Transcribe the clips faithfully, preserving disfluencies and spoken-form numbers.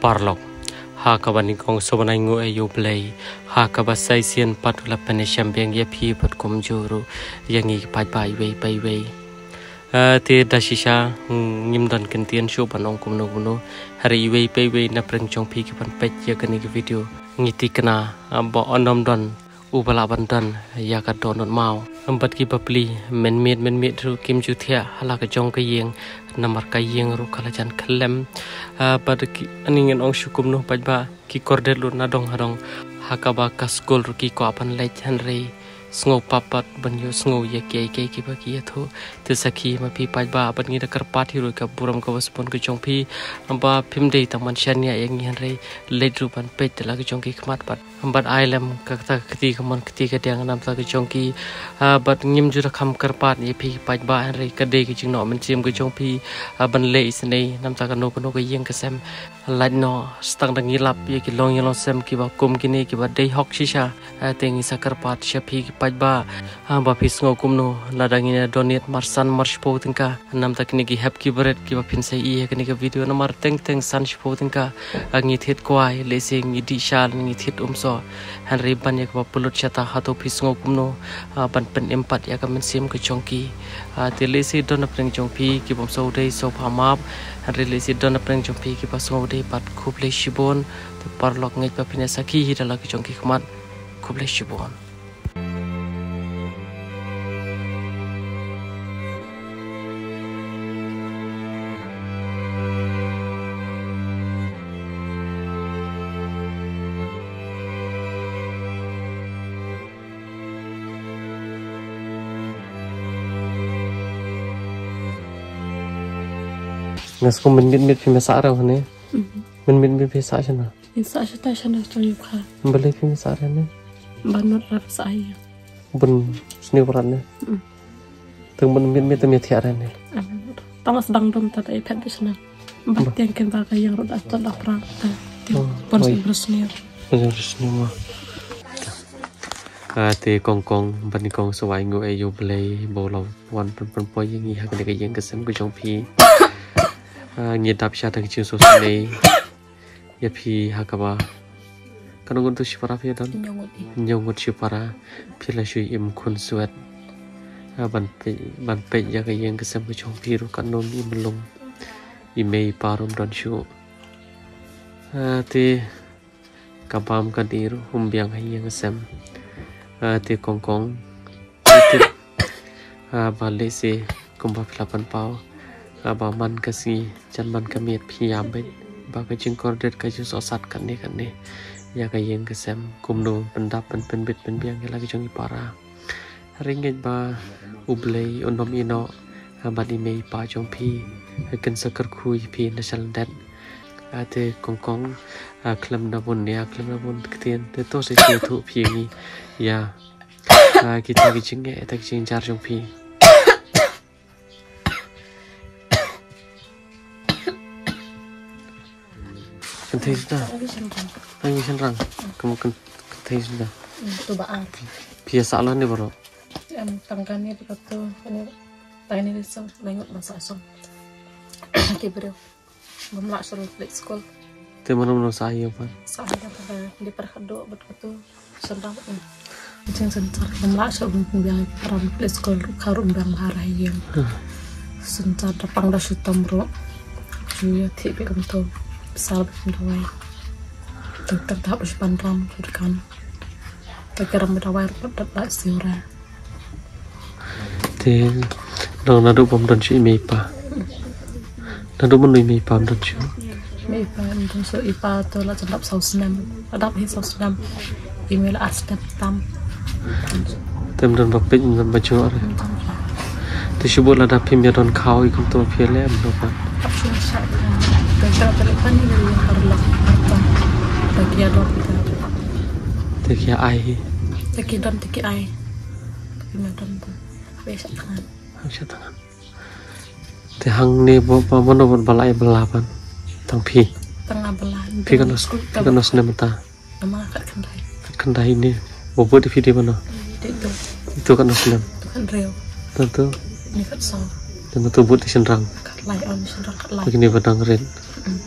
Paralok, ha kaba nyngkong sngewbha ai nguh ïa U Blei, ha kaba sa shisien pat u la pynïashem biang ïa phi bad kumjuh ruh ïa ngi ki paidbah iwei pa iwei. Ah, te da shisha, mm, ngim don kyntien shuh ban ong kumno kumno. Hynrei iwei pa iwei na pdeng jong phi kiban peit ïa kane ka video, ngi thikna, ah, ba un ym don uba lah ban don ïa ka dohnud maw. Bad ki bapli mynmiet mynmiet ruh kim ju thiah ha la ka jong ka ïing, namar ka ïing ruh ka la jan khyllem. Ah, bad ki, ani ngan ong shuh kumno paidbah, ki kordit lut na dong ha dong, ha kaba ka skul ruh ki kwah ban leit, hynrei sngew pap pat ban ïohsngew ïa kiei kiei kiba ki ïathuh. Te sakhi ma phi paidbah, bad ngi da kyrpad hi ruh ka burom kaba sbun ka jong phi, ba phim dei tang ban shaniah ïa ngi, hynrei leit ruh ban peit la ka jong ki khmat pat. Bad ai lem kata ka kti ka mon kti ka diang namta ka jong ki. Ah, bad ngim ju da kham kyrpad ïa phi paidbah, hynrei ka dei ka jingnoh mynsiem ka jong phi, ah, ban leh isynei namta kano kano ka ïing ka sem. Lait noh, sa tang da ngi lap ïa ki longïing longsem kiba kum kine kiba dei hok shisha. Ah, te ngi sa kyrpad sha phi ki paidbah, ah, ba phi sngew kumno, lada ngin ïa donate mar san mar shiphew tyngka, namta kine ki hep ki barit kiba phin sa ïohi ha kane ka video, namar teng teng san shiphew tyngka, ah, ngi thied kwai, lehse ngi dih shal, ngi thied umsoh. Hynrei ban ïa kaba pynlut shata, hato phi sngew kumno, ah, ban pynim pat ïa ka mynsiem ka jong ki. Ah, te lehse don na pdeng jong phi kibym sngewdei, sngewbha map. Hynrei lehse don na pdeng jong phi kiba sngewdei pat, khublei shibun. Te paralok, ngeit ba phin ïa sakhi hi da la ka jong ki khmat. Khublei shibun. Nga sngewbha mynmiet miet phim ïa sah re hangne. Mhm. Mynmiet miet phim ïa sah shano? Ïa sah shata shano, shano ïa pha. Balei phim ïa sah re ne? Ban nud rap sah ïa. Bun sniew brat ne. Mm. Tang mynmiet miet tang ïa thiah re ne. Tang la sdang dum ta da ïa phet shano. Ba tiang kin ba ka ïing ruh da tot la pra ta. Tiang pon sniew brat sniew. Pon sniew brat sniew ma. Ah, te kong kong, bad ni kong sngewbha ai nguh ïa U Blei ba u la wan pyn pynpoi ïa ngi ha kane ka ïing ka sem ka jong phi. Ah, ngi dap sha tang ka jingsngewsynei ïa phi ha kaba, katno ngut shipara phi don? Hynñiew ngut. Hynñiew ngut shipara. Phi la shu im khun swet, ah, ban peit, ban peit ïa ka ïing ka sem ka jong phi ruh katno im lung. I mei i pa ruh ym don shuh. Ah, te ka bam ka dih ruh um biang ha ïing ha sem. Ah, te kong kong, te, ah, ba lehse kumba phi la pynpaw, ah, ba man ka sngi jan man ka miet phi ïam beit ba ka jingkordit ka jingsohsat kane kane ïa ka ïing ka sem, kumno pyndap pyn, pynbit pynbiang ïa la ka jong i para. Hynrei ngeit ba U Blei un ym ïehnoh, ah, bad i mei i pa jong phi, ah, kin sa kyrkhu ïa phi na shalyndet. Ah, te kong kong, ah, khlem da bun nia, khlem da bun ktien, te to sa ïathuh phi ïa ngi ïa, ah, kita ki jingeh, kita ki jingjar jong phi. Kynthei suda. Ngi shynrang. Ngi shynrang. Kum kyn-, kynthei suda. Hmm, tu ba ar. Phi ïa sah lane baroh? Em, tang kane ba katu, kane, tang kane song, ngi ngut ba sah song. Ki briew. Bym lah shuh leit skul. Te mano mano sah ïa phi? Sah ïa phi, dei para khadduh bad katu. Shynrang, eh. Jingsynshar, ngam lah shuh ban pynbiang ïa ki para ban plie skul ruh, ka ruh ym biang bha ha ïing. Synshar da pang da shitom ruh. Shu ïa thik beit kumto. Sah beit dawai. Tang tang da hap shu pan ram shu dukan. Te ki ram dawai ruh pat da lah siew re. Te nang naduh bym don shuh i mei i pa. Naduh mynno i mei i pa ym don shuh? I mei i pa ym don shuh, i pa to la jan dap saw snem. La dap hi saw snem. I mei la ar snem tam. Te ym don ba peit, ym don ba jngoh re. Te shu bud lada phim ïa don khaw i kumto phi ïa leh em no pat? Hap shu shah kha. Te ka tele pan i leh paralok. Te ki ïa don te. Te ki ïa ai hi. Te ki don te ki ai. Phim ïa don te. Hap ïa shah thngan. Hap shah thngan. Te hangne ba, ba mano ba la ai bylla ban? Tang phi. Tang nga bylla. Phi katno, phi katno snem mynta? Namar khatkhyndai. Khatkhyndai ne. Ba bud ïa phi dei mano? Dei tu. Itu katno snem? Tu khathynriew. Tu tu. Ni khatsaw. Te ma tu bud ïa shynrang? Khatlai, oh, ni shynrang khatlai. Kine ba dang rit. Mm.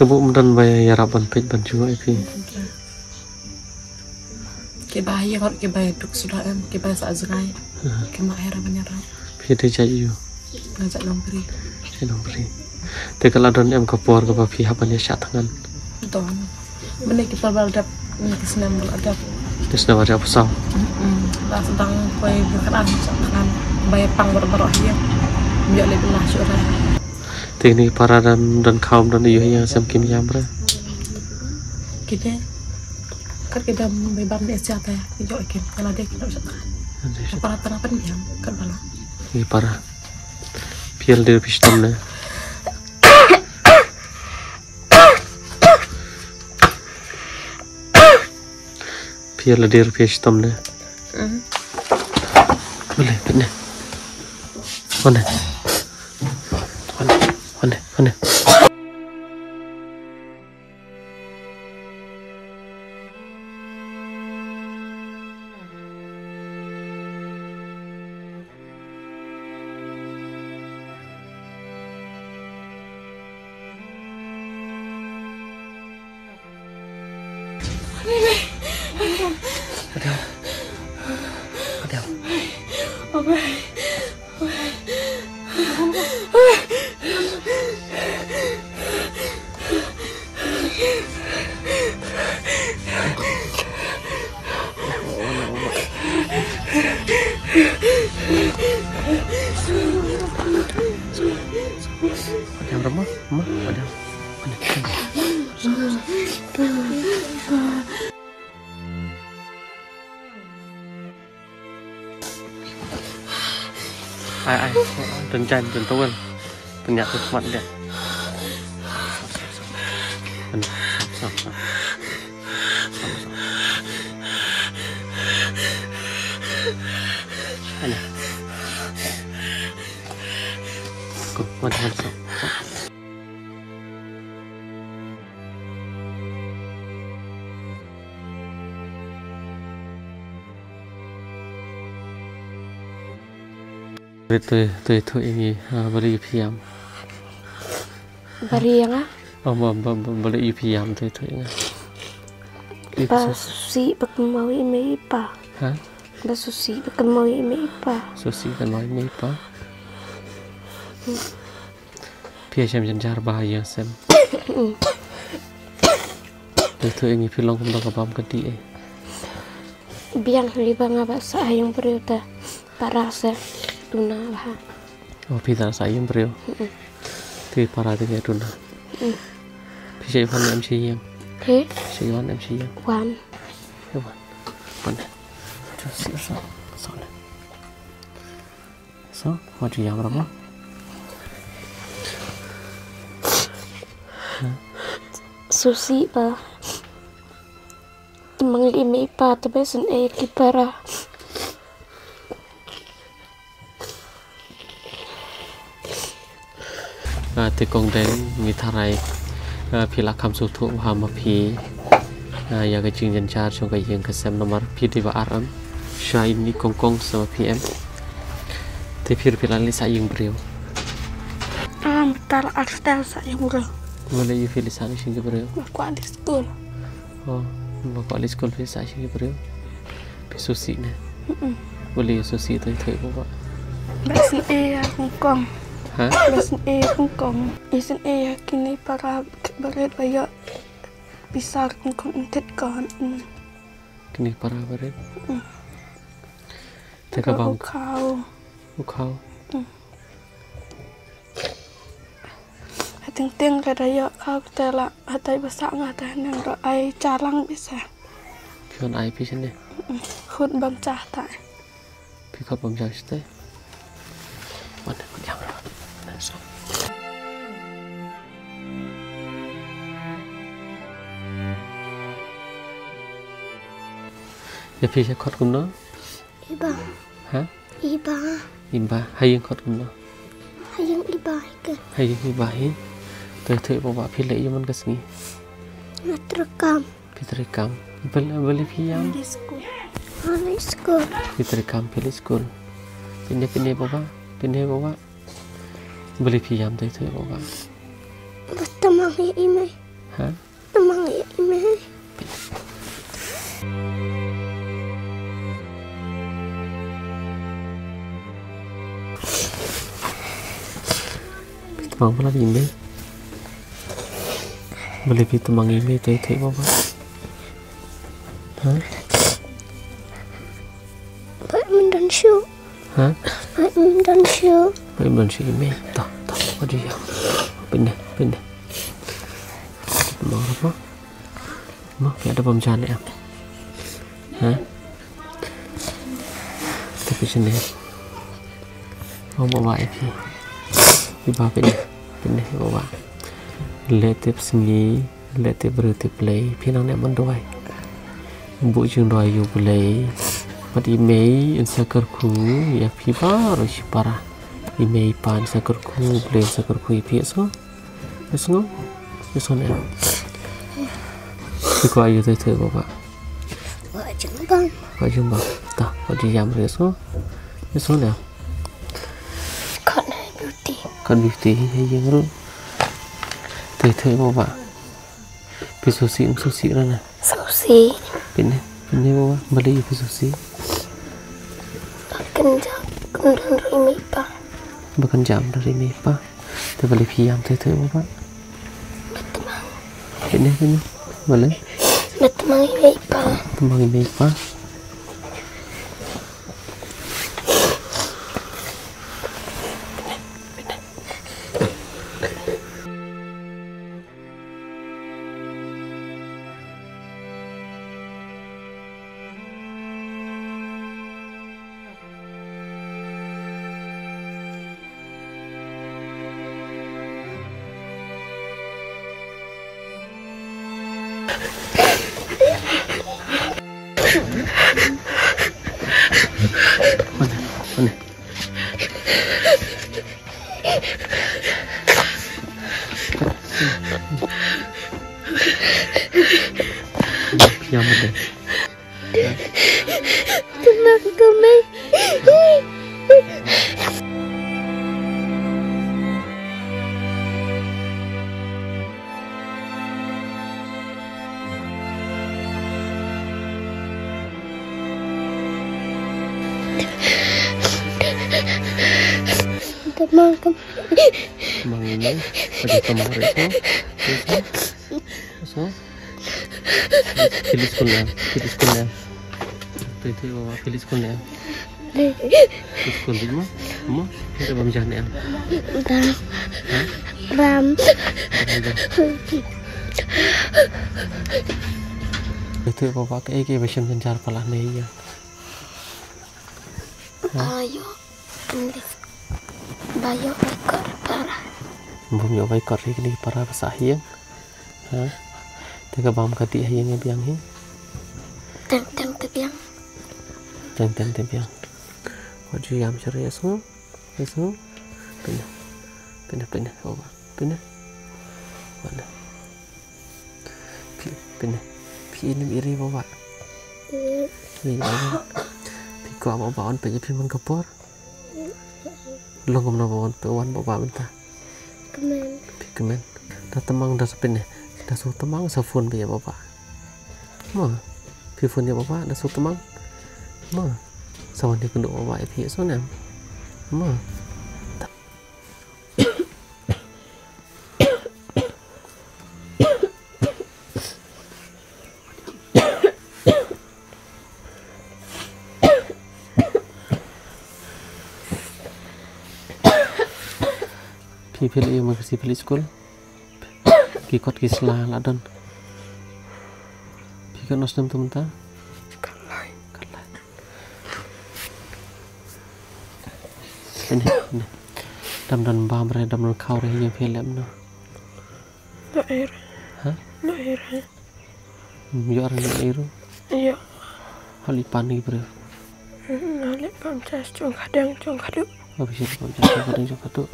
Te bu ym don ba ïarap ban peit ban jngoh ïa phi. Ki ba ïa ngot ki ba duk suda em, ki ba sa jngai. Ki ma hera ban ïarap. Phi te jait ïu. Nga jait nongri. Jait nongri. Te ka la don em ka por kaba phi hap ban ïa shah thngan. Don. Mynne ki por ba la dep, mynne ki snem ba la dep. Ki snem ba la dep saw. Mm. La sdang poi ba ka dang shah thngan. Ba ïa pang baroh baroh hi. Ym ïoh leh ba la shuh re. Te kine para don, don khaw don ïu ïa sem kim ïam re. Kine. Kat ki dang bai bam ne sia te ïoh kim. Ka la dei ki dang shah thngan. Para tang pynbiang kat ba la. Ni para. Phi la dei phi shitom ne. Phi la dei phi shitom ne. Mm. Boleh, peit ne. Wan ne. Wan ne, wan ne, wan ne. Adiaw. Adiaw. Adiaw, Rama, Rama, adiaw. Ai, ai, don jan, don towel. Pynïap khmat dia. Ani. Ani. Ko, wan, wan, wan. Te, te, te, ïa ngi, ah, balei phi ïam? Balei ïa nga? Oh, ba, ba, ba, balei phi ïam, te, te, ïa nga. Ba sngewsih ba kynmaw ïa i mei i pa. Ha? Ba sngewsih ba kynmaw ïa i mei i pa. Sngewsih kynmaw ïa i mei i pa. Phi ïashem jynjar bha ïa sem. Te to ïa ngi phi long kumno ka bam ka dih eh. Biang li ba nga ba sah ïing briew te para se duna bha. Oh, phi te sah ïing briew. Mm-mm. Te para te ngi duna. Mm. Phi sa ïa wan em shi ïing. He? Phi sa ïa wan em shi ïing. Wan. Ïa wan. Wan. Just so. So. So, wat ju ïam rama. Sngewsih ba. Te ma ngi i mei i pa te ba sngewsih ki para. Ah, te kong deng ngi tharai, ah, phi la kham sngewthuh bha ma phi, ah, ïa ka jingjynjar jong ka ïing ka sem namar phi dei ba ar em. Sha ini kong kong sa ma phi em. Te phi ruh phi la leit sah ïing briew. Am, ta la ar stel sah ïing briew. Balei ïa phi leit sah ïing briew? Ba kwah leit skul. Oh, ba kwah leit skul phi sah ïing briew. Phi sngewsih ne? Mm-mm. Balei sngewsih to ïa thoi ba. Ba sngewsih ïa kong kong. Ha? Ba sngewsih ïa kong kong. Ïa sngewsih ïa kine para barit ba ïoh pisa kong kong ïa thied kon. Mm. Kine para barit. Mm. Te ka bam. U khaw. U khaw. Mm. Hateng teng ka da ïoh khaw te la hatai ba sah nga te nang ro ai chalang bisa. Phi wan ai phi shane. Khut bam chah tai. Phi khut bam chah shate. Wan wan yang ro. Na so. Ïa phi sha khot kumno? Iba. Ha? Iba. Iba. Ha ïing khot kumno? Ha ïing iba hi ke. Ha ïing iba hi. Te te ba ba phi leh ïa man ka sngi. Nga trei kam. Phi trei kam. Bal bal phi ïam. Di skul. Ha di skul. Phi trei kam phi leh skul. Phi ne phi ne ba ba. Phi ne ba ba. Bal phi ïam te te ba ba. Ba tamang hi i mei. Ha? Tymmen ïa i mei. Phi tymmen palat ïa i mei. Balei phi tymmen ïa i mei, thei thei baba. Ha? Ba mynta shu. Ha? Ba mynta shu. Ba mynta shu i mei. Ta, ta, wat ju ïam. Pynne, pynne. Tymmen baba. Mo, phi da bam jan em? Ha? Te phi shane. Mo, mo ba e phi. Phi ba phi ne. Phi ne mo ba. Leh tip sngi, leh tip briew tip Blei. Phi nang ne mon duwai. Buh jingduwai ïa u Blei. Bad i mei in sa kyrkhu ïa phi baroh shi para. I mei i pa in sa kyrkhu, Blei in sa kyrkhu ïa phi, so. Ïa sngew? Ïa sngew ne? Phi kwah ïa thei thei baba. Kwah jingbam. Kwah jingbam. Ta, kwah jingïam re, ïa sngew? Ïa sngew ne? Kat beauty. Kat beauty, ha ïing ruh. Thei thei baba. Phi sngewsih, ym sngewsih re ne? Sngewsih. Phi ne, phi ne baba, balei phi sngewsih? Kan jam, kan don ri mei pa. Ba kan jam don ri mei pa. Te balei phi ïam thei thei baba? Ba tymmen. Phi ne, phi ne, balei? Ba tymmen ri mei pa. Tymmen ri mei pa. Ïam mut de. Tymmen ko mei. Tymmen ko mei. Mang ini, lagi tymmen re ko. Ko. Phi leit skul ne em? Phi leit skul ne em? Thei thei baba, phi leit skul ne em? Phi leit skul ne em? Mo? Phi leit bam ja ne em? Bam. Ha? Bam. Thei thei baba, kaei kaei ba shem jynjar palat ne ïa? Ha? Ayo. English. Ba ïoh ba kot para. Bym ïoh ba kot ri kine para ba sah ha ïing. Ha? Te ka bam ka dih ha ïing ïa biang hi. Teng teng te biang. Teng teng te biang. Wat ju ïam shuh re, ïa sngew. Ïa sngew. Pynne. Pynne, pynne. Oh, pynne. Pynne. Phi, phi ne, phi ïeit ne ym ïeit ïa baba? Ïeit. Ïeit baba. Phi kwah baba un peit ïa phi man ka por? Long kumno ba un peit, wan baba mynta? Kmen. Phi kmen. Da tymmen da sa phi ne, da shu tymmen sa phone beit ïa baba. Mo. Phi phone ïa baba da shu tymmen. Mo. Sa wan ïakynduh baba ïa phi, ïa sngew ne em? Mo. Phi, phi leit ïa ma ka si phi leit skul. Ki kot ki sla la don. Phi katno snem te mynta? Katlai. Katlai. Pynne, pynne. Dam don bam re, dam don khaw re, ïa phi lem no. Nga ei re. Ha? Nga ei re. Ïoh re nga ei ruh. Ïoh. Hap leit pan ki briew. Nga leit pynbeit jong ka diang jong ka duh. Hap leit pynbeit jong ka diang jong ka duh.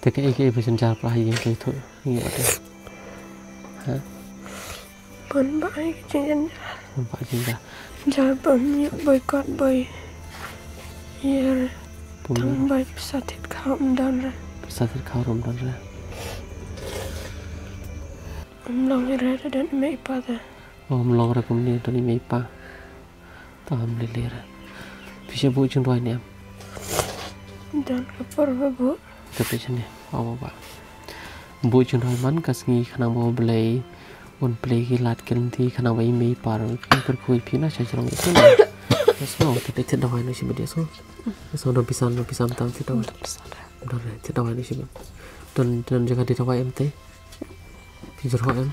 Te kaei kaei ba jynjar palat ha ïing, kaei thuh ngi ïa te. Ha? Bun ba ai ka jingjynjar. Bun ba ai jingjynjar. Jynjar bym ïoh boi kot boi ïa re. Bun. Tang ba pisa thied khaw ym don re. Sa thied khaw ruh ym don re. Ym long re da don i mei i pa da. Oh, ym long re kumne don i mei i pa. Ta ym lei lei re. Phi shu buh jingduwai ne em? Don ka por ba buh. Te phi shu ne, oh ba. Buh jingduwai man ka sngi khnang ba U Blei un plie ki lad ki lynti khnang ba i mei i pa ruh kin kyrkhu ïa phi na sha jrong ïa phi na. Yes no, te thied dawai na shibit yes no. Yes no, don pisa, don pisa tam thied dawai. Don pisa re. Don re, thied dawai na shibit. Don, don jaka die dawai em te. Phi jrong em.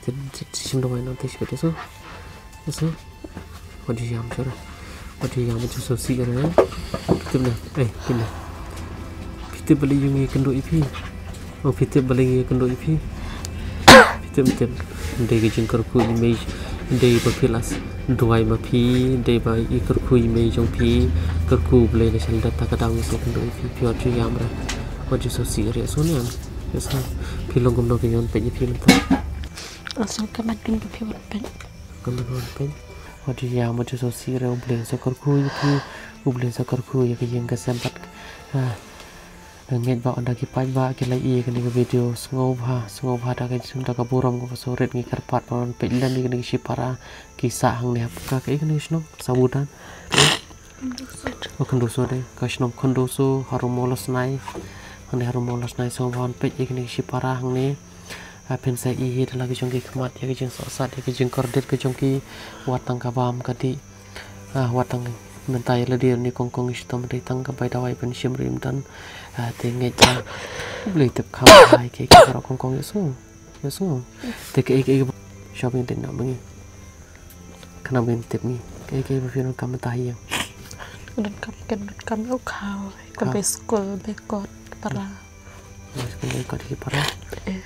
Te, te, te shim dawai na te shibit yes no. Yes no. Wat ju ïam shuh re. Wat ju ïam, wat ju sngewsih re. Phi tip ne. Eh, phi ne. Phi tip balei ngi ïakynduh ïa phi? Oh, phi tip balei ngi ïakynduh ïa phi? Phi tip, tip. Dei ka jingkyrkhu i mei, dei ba phi la duwai ma phi, dei ba i kyrkhu i mei jong phi, kyrkhu Blei la sha lyndet ta ka daw ngi sngewkynduh ïa phi, phi wat ju ïam re. Wat ju sngewsih re, sngew ne em. Yes no. Phi long kumno phi wan peit ïa phi mynta? Asal ka mat kin ka phi wan peit. Kumno wan peit. Wat ju ïam, wat ju sngewsih re, U Blei sa kyrkhu ïa phi, U Blei sa kyrkhu ïa ka ïing ka sem pat. Ah. Ngeit ba ynda ki paidbah ki la ïohi ïa kane ka video, sngewbha, sngewbha da ka, da ka burom kaba shu rit ngi kyrpad ba wan peit lem ïa kane ka shipara ki sah hangne ha ka, kaei kane ka shnong, Sabudan. Oh, Khynduso dei, ka shnong Khynduso, harum Mawlasnai. Hangne harum Mawlasnai, sngewbha wan peit ïa kane ka shipara hangne. Ah, phin sa ïohi da la ki jong ki khmat, ïa ki jingsohsat, ïa ki jingkordit ki jong ki, wat tang ka bam ka dih. Ah, wat tang mynta ïa lade ne kong kong i shitom dei tang ka bai dawai ban shim rim dan. Ah, te ngeit ba U Blei tip kham hai ki ki baroh kong kong ïa sngew. Ïa sngew. Te kaei kaei ba shopping te na ma ngi. Khnang ban tip ngi. Kaei kaei ba phi donkam mynta ïa. Donkam ken donkam ïa u khaw. Ka bai skul bai kot para. Bai skul bai kot ki para. Eh.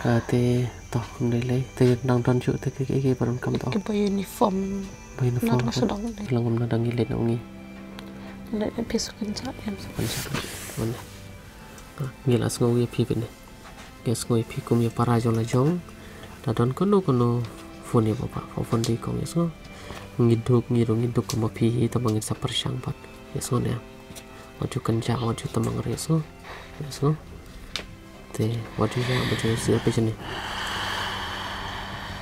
Ah, te to ym dei lei te nang don shuh te kaei kaei ba donkam to. Ki ba uniform. Ba uniform. Nang sdang ne. Lang kum nang dang ngi leit na u ngi. Leit na phi sukun sa em. Sukun sa. Mana. Ah, ngi la sngew ïa phi bine. Ngi sngew ïa phi kum ïa para jong la jong. Da don kano kano phone ïa baba. Phone dei kong ïa sngew. Ngi duk ngi ruh ngi duk kum ma phi hi tang ba ngin sa pyrshang pat. Ïa sngew ne. Wat ju kynjah, wat ju tymmen re ïa sngew. Ïa sngew. Te wat ju ïa, wat ju ïa sngewsih re phi jani.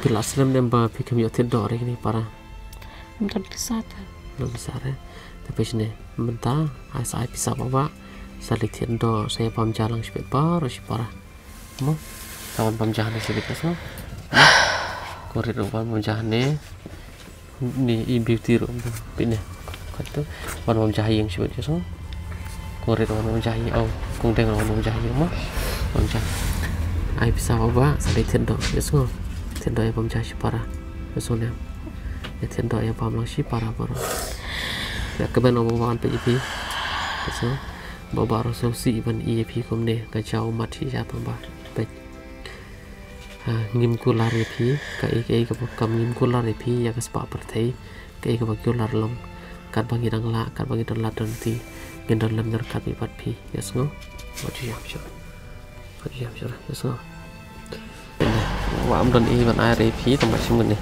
Phi la slem ne em ba phi khlem ïoh thied doh re kine para. Ym don pisa te. Ym don pisa re. Te phi jani mynta ai sa ai pisa baba. Sa leit thied doh, sa ïa bam ja lang shibit baroh shi para. Mo. Sa wan bam ja hangne shibit ka sngew. Ko rit ruh wan bam ja hangne. Ni i beauty ruh bam phi ne. Kat tu wan bam ja ha ïing shibit ka sngew. Ko rit wan bam ja ha ïing. Au, kong deng wan bam ja ha ïing mo. Bam ja. Ai pisa baba sa dei thied doh ka sngew. Thied doh ïa bam ja shi para. Ka sngew ne. Ïa thied doh ïa bam lang shi para baroh. Ïa ka ban wan bam phi ïa phi. Ka sngew. Baba ruh sngewsih ban ïa phi kumne ka jaw mat shi ja tang ba. Peit. Ha, ngim kular ïa phi, kaei kaei kaba kam ngim kular ïa phi, ïa ka spah pyrthei, kaei kaba kular long. Katba ngi dang lah, katba ngi don lad don ti, ngin don lem ngi ryngkat beit bad phi, ïa sngew. Wat ju ïam shuh. Wat ju ïam shuh, ïa sngew. Wa ym don ei ban ai re phi, tang ba shim kane.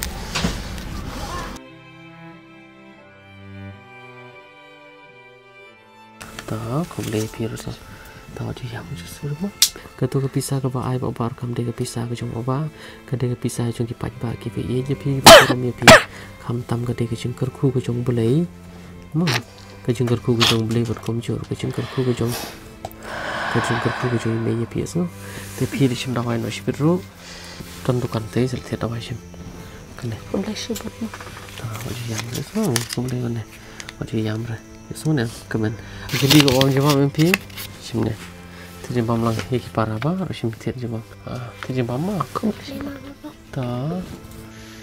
Ta, khublei phi ruh sa. Ta, wat ju ïam ju sur mo. Kato ka pisa kaba ai baba ruh kam dei ka pisa ka jong baba. Ka dei ka pisa jong ki paidbah kiba ïeit ïa phi, kiba burom ïa phi. Khamtam ka dei ka jingkyrkhu ka jong Blei. Mo. Ka jingkyrkhu ka jong Blei bad kumjuh ka jingkyrkhu ka jong, ka jingkyrkhu ka jong i mei ïa phi, ïa sngew. Te phi leit shim dawai noh shibit ruh. Don dukan te sa leit thied dawai shim. Kane. Khublei shibun. Ta, wat ju ïam re, ïa sngew, khublei kane. Wat ju ïam re. Ïa sngew ne, kmen. Jylliew ka ong jingmam em phi. Shim ne. Thied jingmam lang ïa ki para ba, ruh shim thied jingmam. Ah, thied jingmam ma. Khublei shibun. Ta.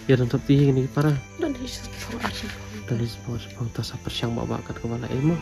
Ïa don tap ti kine ki para. Don hi shipor shipor. Don hi shipor shipor. Ta sa pyrshang baba kat kaba la ei mo.